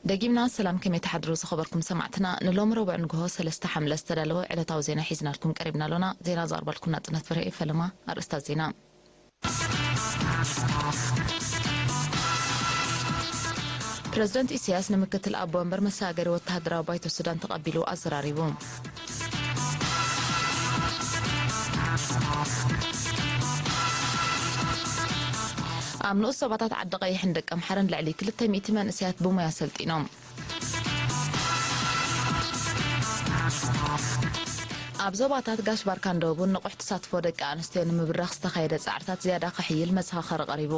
ደጊምና ሰላም፣ ከመይ ትሓድሩ ዝኸበርኩም ሰማዕትና? ንሎሚ ረቡዕ ንግሆ ሰለስተ ሓምለ ዝተዳለወ ዕለታዊ ዜና ሒዝናልኩም ቀሪብና ኣሎና። ዜና ዘቕርበልኩም ናጽነት ብርሀ እየ። ፈለማ ኣርእስታት ዜና። ፕረዚደንት ኢሳያስ ንምክትል ኣቦ ወንበር መሰጋገሪ ወተሃደራዊ ባይቶ ሱዳን ተቐቢሉ ኣዘራሪቡ። ኣብ ንኡስ ዞባታት ዓዲ ቀይሕን ደቀምሓረን ልዕሊ ክልተ ሚእቲ መንእሰያት ብሞያ ሰልጢኖም። ኣብ ዞባታት ጋሽ ባርካን ደቡብን ንቑሕ ተሳትፎ ደቂ ኣንስትዮ ንምብራኽ ዝተኻየደ ጻዕርታት ዝያዳ ክሕይል መዘኻኸሪ ቀሪቡ።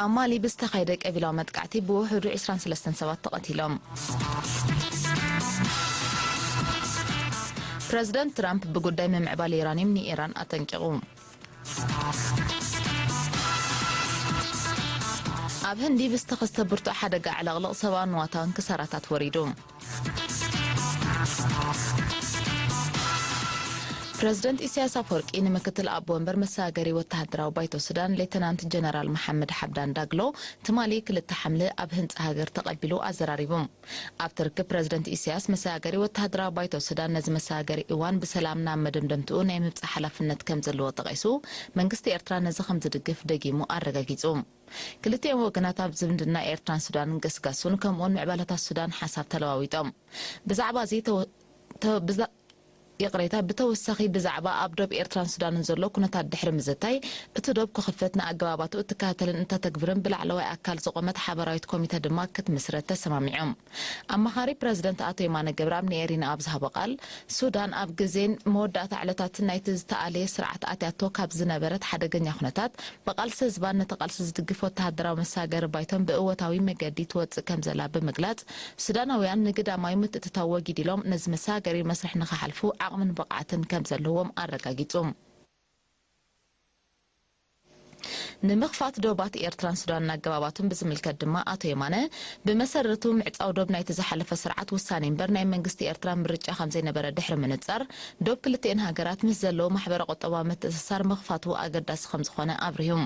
ኣብ ማሊ ብዝተኻየደ ቀቢላዊ መጥቃዕቲ ብውሑዱ ዕስራን ሰለስተን ሰባት ተቐቲሎም። ፕረዚደንት ትራምፕ ብጉዳይ ምምዕባል ዩራኒየም ንኢራን ኣጠንቂቑ። ኣብ ህንዲ ብዝተኸስተ ብርቱዕ ሓደጋ ዕለቕልቕ ሰብኣውን ንዋታውን ክሳራታት ወሪዱ። ፕረዚደንት ኢሳያስ ኣፈወርቂ ንምክትል ኣቦ ወንበር መሰጋገሪ ወተሃደራዊ ባይቶ ሱዳን ሌተናንት ጀነራል መሓመድ ሓምዳን ዳግሎ ትማሊ ክልተ ሓምለ ኣብ ህንጻ ሃገር ተቐቢሉ ኣዘራሪቡ። ኣብቲ ርክብ ፕረዚደንት ኢሳያስ መሰጋገሪ ወተሃደራዊ ባይቶ ሱዳን ነዚ መሰጋገሪ እዋን ብሰላም ናብ መደምደምትኡ ናይ ምብጻሕ ሓላፍነት ከም ዘለዎ ጠቒሱ፣ መንግስቲ ኤርትራ ነዚ ከም ዝድግፍ ደጊሙ ኣረጋጊጹ። ክልቲኦም ወገናት ኣብ ዝምድና ኤርትራን ሱዳንን ገስጋሱን ከምኡውን ምዕባለታት ሱዳን ሓሳብ ተለዋዊጦም። ብዛዕባ እዚ ተወ-፣ ተ-፣ ብዛ-፣ ይቕሬታ፣ ብተወሳኺ ብዛዕባ ኣብ ዶብ ኤርትራን ሱዳንን ዘሎ ኩነታት ድሕሪ ምዝታይ፣ እቲ ዶብ ክኽፈት ንኣገባባቱ እትከታተልን እተተግብርን ብላዕለዋይ ኣካል ዝቖመት ሓበራዊት ኮሚተ ድማ ክትምስረት ተሰማሚዖም። ኣማኻሪ ፕረዚደንት ኣቶ የማነ ገብረኣብ ንኤሪና ኣብ ዝሃቦ ቃል፣ ሱዳን ኣብ ግዜን መወዳእታ ዕለታትን ናይቲ ዝተኣለየ ስርዓት ኣትያቶ ካብ ዝነበረት ሓደገኛ ኩነታት ብቃልሲ ህዝባን ነቲ ቃልሲ ዝድግፍ ወተሃደራዊ መሰጋገሪ ባይቶን ብእወታዊ መገዲ ትወጽእ ከም ዘላ ብምግላጽ፣ ሱዳናውያን ንግዳማዊ ምትእትታው ወጊድ ኢሎም ነዚ መሰጋገሪ መስርሕ ንኽሓልፉ ዓቕምን ብቕዓትን ከም ዘለዎም ኣረጋጊጹ። ንምኽፋት ዶባት ኤርትራን ሱዳንን ኣገባባቱን ብዝምልከት ድማ ኣቶ የማነ፣ ብመሰረቱ ምዕጻው ዶብ ናይቲ ዝሓለፈ ስርዓት ውሳኔ እምበር ናይ መንግስቲ ኤርትራ ምርጫ ከም ዘይነበረ ድሕሪ ምንጻር፣ ዶብ ክልቲኤን ሃገራት ምስ ዘለዎ ማሕበረ ቁጠባዊ ምትእስሳር ምኽፋቱ ኣገዳሲ ከም ዝኾነ ኣብሪሁ።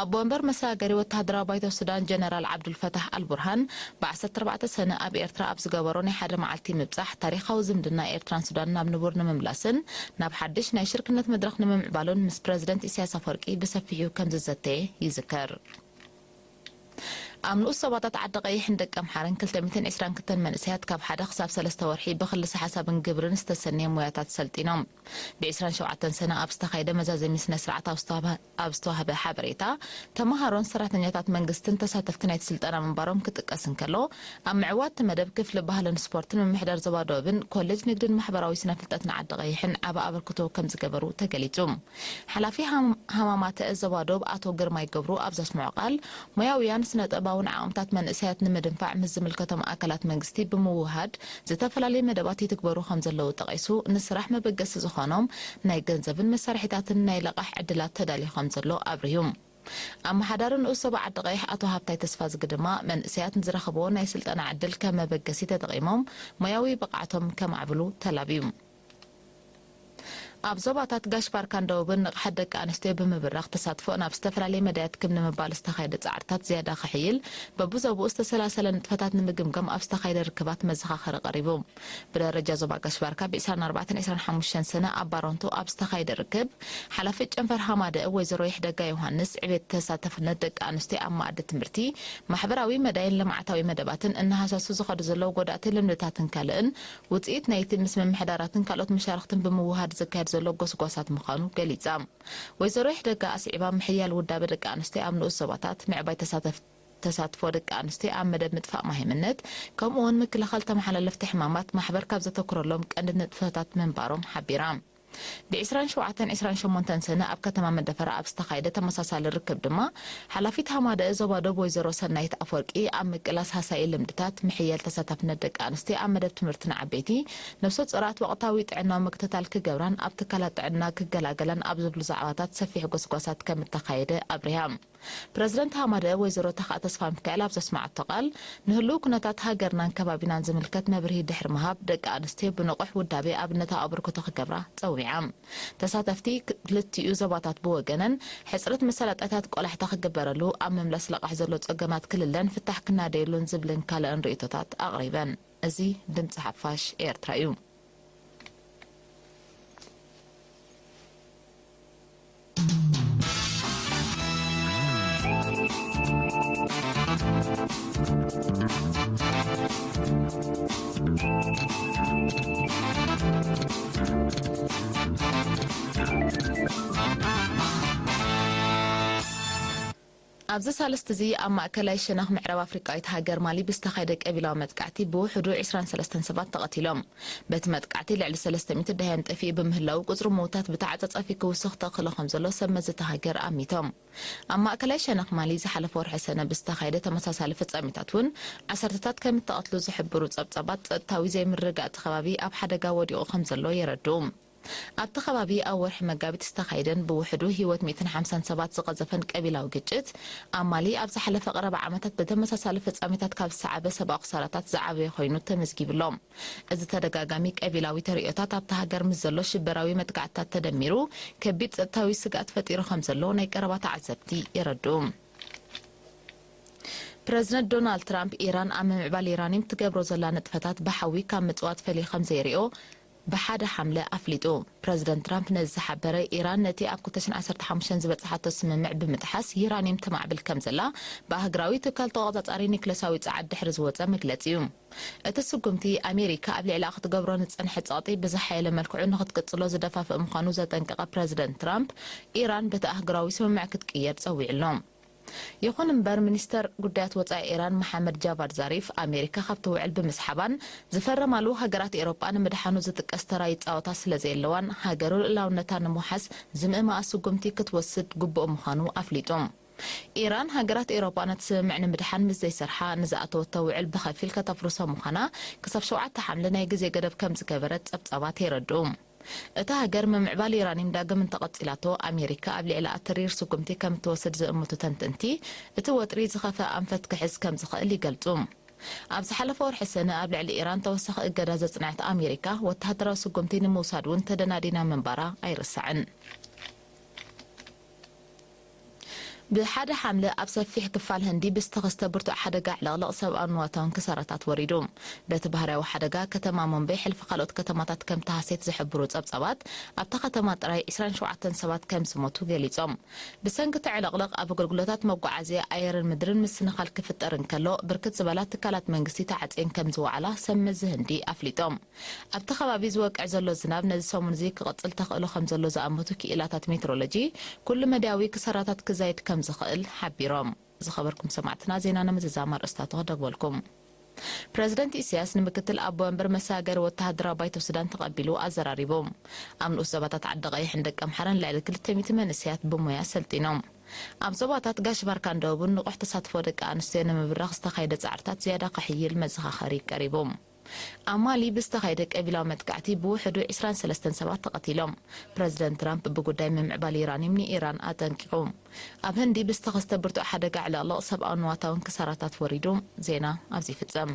ኣቦ ወንበር መሰጋገሪ ወተሃደራዊ ባይቶ ሱዳን ጀነራል ዓብዱልፈታሕ ኣልቡርሃን ብ ዓሰርተ ኣርባዕተ ሰነ ኣብ ኤርትራ ኣብ ዝገበሮ ናይ ሓደ መዓልቲ ምብጻሕ፣ ታሪኻዊ ዝምድና ኤርትራን ሱዳን ናብ ንቡር ንምምላስን ናብ ሓድሽ ናይ ሽርክነት መድረኽ ንምምዕባሉን ምስ ፕረዚደንት ኢሳያስ ኣፈወርቂ ብሰፊሑ ከም ዝዘተየ ይዝከር። ኣብ ንኡስ ዞባታት ዓዲ ቀይሕን ደቀምሓረን ክልተ ሚእትን ዕስራን ክልተን መንእሰያት ካብ ሓደ ክሳብ ሰለስተ ወርሒ ብክልሰ ሓሳብን ግብርን ዝተሰነየ ሞያታት ሰልጢኖም። ብ ዕስራን ሸውዓተን ሰነ ኣብ ዝተኻየደ መዛዘሚ ስነ ስርዓት ኣብ ዝተዋህበ፣ ኣብ ዝተዋህበ ሓበሬታ፣ ተመሃሮን ሰራሕተኛታት መንግስትን ተሳተፍቲ ናይቲ ስልጠና ምንባሮም ክጥቀስ እንከሎ፣ ኣብ ምዕዋት እቲ መደብ ክፍሊ ባህልን ስፖርትን ምምሕዳር ዞባ ደቡብን ኮሌጅ ንግድን ማሕበራዊ ስነ ፍልጠትን ዓዲ ቀይሕን ዓቢ ኣበርክቶ ከም ዝገበሩ ተገሊጹ። ሓላፊ ሃም-፣ ሃማማተ ዞባ ደቡብ ኣቶ ግርማይ ገብሩ ኣብ ዘስምዖ ቃል፣ ሞያውያን ስነ ጥበባውን ዓቕምታት መንእሰያት ንምድንፋዕ ምስ ዝምልከቶም ኣካላት መንግስቲ ብምውህሃድ ዝተፈላለዩ መደባት ይትግበሩ ከም ዘለዉ ጠቒሱ፣ ንስራሕ መበገሲ ዝኾኖም ናይ ገንዘብን መሳርሒታትን ናይ ለቓሕ ዕድላት ተዳልዩ ከም ዘሎ ኣብሪሁ። ኣመሓዳሪ ንኡስ ዞባ ዓዲ ቀይሕ ኣቶ ሃብታይ ተስፋዝጊ ድማ፣ መንእሰያት ንዝረኸብዎ ናይ ስልጠና ዕድል ከም መበገሲ ተጠቒሞም ሞያዊ ብቕዓቶም ከማዕብሉ ተላብዩ። ኣብ ዞባታት ጋሽ ባርካን ደቡብን ንቕሓት ደቂ ኣንስትዮ ብምብራኽ ተሳትፎ ናብ ዝተፈላለየ መዳያት ክብ ንምባል ዝተኻየደ ጻዕርታት ዝያዳ ክሕይል፣ በብዞብኡ ዝተሰላሰለ ንጥፈታት ንምግምጋም ኣብ ዝተኻየደ ርክባት መዘኻኸሪ ቀሪቡ። ብደረጃ ዞባ ጋሽ ባርካ ብ ዕስራን ኣርባዕተን ዕስራን ሓሙሽተን ሰነ ኣብ ባሮንቶ ኣብ ዝተኻየደ ርክብ፣ ሓላፊት ጨንፈር ሃማደእ ወይዘሮ ይሕደጋ ዮሃንስ፣ ዕቤት ተሳተፍነት ደቂ ኣንስትዮ ኣብ መኣዲ ትምህርቲ፣ ማሕበራዊ መዳይን ልምዓታዊ መደባትን እናሃሰሱ ዝኸዱ ዘለዉ ጎዳእቲ ልምድታትን ካልእን ውጽኢት ናይቲ ምስ ምምሕዳራትን ካልኦት መሻርኽትን ብምውህሃድ ዝካየድ ዘሎ ጎስጓሳት ምዃኑ ገሊጻ። ወይዘሮ ይሕደጋ ኣስዒባ፣ ምሕያል ውዳበ ደቂ ኣንስትዮ ኣብ ንኡስ ዞባታት፣ ምዕባይ ተሳተፍ-፣ ተሳትፎ ደቂ ኣንስትዮ ኣብ መደብ ምጥፋእ ማህይምነት፣ ከምኡ እውን ምክልኻል ተመሓላለፍቲ ሕማማት ማሕበር ካብ ዘተኩረሎም ቀንዲ ንጥፈታት ምንባሮም ሓቢራ። ብ ዕስራን ሸውዓተን ዕስራን ሸሞንተን ሰነ ኣብ ከተማ መደፈራ ኣብ ዝተኻየደ ተመሳሳሊ ርክብ ድማ፣ ሓላፊት ሃማደእ ዞባ ደቡብ ወይዘሮ ሰናይት ኣፈወርቂ፣ ኣብ ምቅላስ ሃሳዪ ልምድታት፣ ምሕያል ተሳታፍነት ደቂ ኣንስትዮ ኣብ መደብ ትምህርቲ ንዓበይቲ፣ ነፍሰ ጾራት ወቕታዊ ጥዕናዊ ምክትታል ክገብራን ኣብ ትካላት ጥዕና ክገላገላን ኣብ ዝብሉ ዛዕባታት ሰፊሕ ጎስጓሳት ከም እተኻየደ ኣብሪሃ። ፕረዚደንት ሃማደኤ ወይዘሮ ተኽኣ ተስፋሚካኤል ኣብ ዘስመዓቶ ቃል፣ ንህልው ኩነታት ሃገርናን ከባቢናን ዝምልከት መብርሂ ድሕሪ ምሃብ፣ ደቂ ኣንስትዮ ብንቑሕ ውዳቤ ኣብነታዊ ኣበርክቶ ክገብራ ጸዊዓ። ተሳተፍቲ ክልቲኡ ዞባታት ብወገነን፣ ሕጽረት መሳለጥያታት ቆላሕታ ክግበረሉ፣ ኣብ ምምላስ ለቓሕ ዘሎ ጸገማት ክልለን ፍታሕ ክናደየሉን ዝብልን ካልእን ርእይቶታት ኣቕሪበን። እዚ ድምጺ ሓፋሽ ኤርትራ እዩ። ኣብዚ ሳልስቲ እዚ ኣብ ማእከላይ ሸነኽ ምዕራብ ኣፍሪቃዊት ሃገር ማሊ ብዝተኻየደ ቀቢላዊ መጥቃዕቲ ብውሕዱ ዕስራን ሰለስተን ሰባት ተቐቲሎም። በቲ መጥቃዕቲ ልዕሊ ሰለስተ ሚእቲ ደሃዮም ጠፊኡ ብምህላው፣ ቁጽሪ ምዉታት ብተዓጻጻፊ ክውስኽ ተኽእሎ ከም ዘሎ ሰብ መዚ እታ ሃገር ኣሚቶም። ኣብ ማእከላይ ሸነኽ ማሊ ዝሓለፈ ወርሒ ሰነ ብዝተኻየደ ተመሳሳሊ ፍጻሜታት እውን ዓሰርተታት ከም እተቐትሉ ዝሕብሩ ጸብጻባት፣ ጸጥታዊ ዘይምርግጋእ እቲ ከባቢ ኣብ ሓደጋ ወዲቑ ከም ዘሎ የረድኡ። ኣብቲ ከባቢ ኣብ ወርሒ መጋቢት ዝተኻየደን ብውሕዱ ህይወት ሚእትን ሓምሳን ሰባት ዝቐዘፈን ቀቢላዊ ግጭት፣ ኣብ ማሊ ኣብ ዝሓለፈ ቀረባ ዓመታት ብተመሳሳሊ ፍጻሜታት ካብ ዝሰዓበ ሰብኣዊ ክሳራታት ዝዓበየ ኮይኑ ተመዝጊቡ ኣሎ። እዚ ተደጋጋሚ ቀቢላዊ ተርእዮታት ኣብታ ሃገር ምስ ዘሎ ሽበራዊ መጥቃዕትታት ተደሚሩ፣ ከቢድ ጸጥታዊ ስግኣት ፈጢሩ ከም ዘሎ ናይ ቀረባ ተዓዘብቲ የረድኡ። ፕረዚደንት ዶናልድ ትራምፕ፣ ኢራን ኣብ ምምዕባል ዩራኒየም ትገብሮ ዘላ ንጥፈታት ብሓዊ ካብ ምጽዋት ፈልዩ ከም ዘይሪኦ ብሓደ ሓምለ ኣፍሊጡ። ፕረዚደንት ትራምፕ ነዚ ዝሓበረ፣ ኢራን ነቲ ኣብ ክልተ ሽሕን ዓሰርተ ሓሙሽተን ዝበጽሓቶ ስምምዕ ብምጥሓስ ዩራኒየም ተማዕብል ከም ዘላ ብኣህጉራዊ ትካል ተቖጻጻሪ ኒክለሳዊ ጸዓት ድሕሪ ዝወጸ መግለጺ እዩ። እቲ ስጉምቲ፣ ኣሜሪካ ኣብ ልዕሊኣ ክትገብሮ ንዝጸንሐ ጸቕጢ ብዝሓየለ መልክዑ ንኽትቅጽሎ ዝደፋፍእ ምዃኑ ዘጠንቀቐ ፕረዚደንት ትራምፕ፣ ኢራን በቲ ኣህጉራዊ ስምምዕ ክትቅየድ ጸዊዑ ኣሎ። ይኹን እምበር፣ ሚኒስተር ጉዳያት ወጻኢ ኢራን መሓመድ ጃቫድ ዛሪፍ፣ ኣሜሪካ ካብቲ ውዕል ብምስሓባን ዝፈረማሉ ሃገራት ኤውሮጳ ንምድሓኑ ዝጥቀስ ተራ ይጻወታ ስለ ዘየለዋን፣ ሃገሩ ልኡላውነታ ንምውሓስ ዝምእማኣ ስጉምቲ ክትወስድ ግቡእ ምዃኑ ኣፍሊጡ። ኢራን፣ ሃገራት ኤውሮጳ ነቲ ስምምዕ ንምድሓን ምስ ዘይሰርሓ፣ ንዝኣተወቶ ውዕል ብኸፊል ከተፍርሶ ምዃና ክሳብ ሸውዓተ ሓምለ ናይ ግዜ ገደብ ከም ዝገበረት ጸብጻባት የረድኡ። እታ ሃገር ምምዕባል ዩራኒየም ዳግም እንተቐጺላቶ፣ ኣሜሪካ ኣብ ልዕሊኣ ተሪር ስጉምቲ ከም እትወስድ ዝእምቱ ተንተንቲ፣ እቲ ወጥሪ ዝኸፍአ ኣንፈት ክሕዝ ከም ዝኽእል ይገልጹ። ኣብ ዝሓለፈ ወርሒ ሰነ ኣብ ልዕሊ ኢራን ተወሳኺ እገዳ ዘጽንዐት ኣሜሪካ፣ ወተሃደራዊ ስጉምቲ ንምውሳድ እውን ተደናዲና ምንባራ ኣይርሳዕን። ብሓደ ሓምለ ኣብ ሰፊሕ ክፋል ህንዲ ብዝተኸስተ ብርቱዕ ሓደጋ ዕልቕልቕ ሰብኣውን ንዋታውን ክሳራታት ወሪዱ። በቲ ባህርያዊ ሓደጋ፣ ከተማ ሙምበይ ሕልፊ ካልኦት ከተማታት ከም ተሃስየት ዝሕብሩ ጸብጻባት፣ ኣብታ ከተማ ጥራይ ዕስራን ሸውዓተን ሰባት ከም ዝሞቱ ገሊጾም። ብሰንኪ እቲ ዕልቕልቕ፣ ኣብ ኣገልግሎታት መጓዓዝያ ኣየርን ምድርን ምስንኻል ክፍጠር እንከሎ፣ ብርክት ዝበላ ትካላት መንግስቲ ተዓጽየን ከም ዝወዓላ ሰብ መዚ ህንዲ ኣፍሊጦም። ኣብቲ ከባቢ ዝወቅዕ ዘሎ ዝናብ ነዚ ሰሙን እዚ ክቕጽል ተኽእሎ ከም ዘሎ ዝኣመቱ ክኢላታት ሜትሮሎጂ፣ ኩሉ መዳያዊ ክሳራታት ክዛይድ ከም ዝኽእል ሓቢሮም። ዝኸበርኩም ሰማዕትና፣ ዜና ንምዝዛም ኣርእስታቱ ክደግመልኩም። ፕረዚደንት ኢሳያስ ንምክትል ኣቦ ወንበር መሰጋገሪ ወተሃደራዊ ባይቶ ሱዳን ተቐቢሉ ኣዘራሪቡ። ኣብ ንኡስ ዞባታት ዓዲ ቀይሕን ደቀምሓረን ልዕሊ ክልተ ሚእቲ መንእሰያት ብሞያ ሰልጢኖም። ኣብ ዞባታት ጋሽ ባርካን ደቡብን ንቑሕ ተሳትፎ ደቂ ኣንስትዮ ንምብራኽ ዝተኻየደ ጻዕርታት ዝያዳ ከሕይል መዘኻኸሪ ቀሪቡ። ኣብ ማሊ ብዝተኻየደ ቀቢላዊ መጥቃዕቲ ብውሕዱ ዕስራን ሰለስተን ሰባት ተቐቲሎም። ፕረዚደንት ትራምፕ ብጉዳይ ምምዕባል ዩራኒየም ንኢራን ኣጠንቂቑ። ኣብ ህንዲ ብዝተኸስተ ብርቱዕ ሓደጋ ዕልቕልቕ ሰብኣውን ንዋታውን ክሳራታት ወሪዱ። ዜና ኣብዚ ይፍጸም።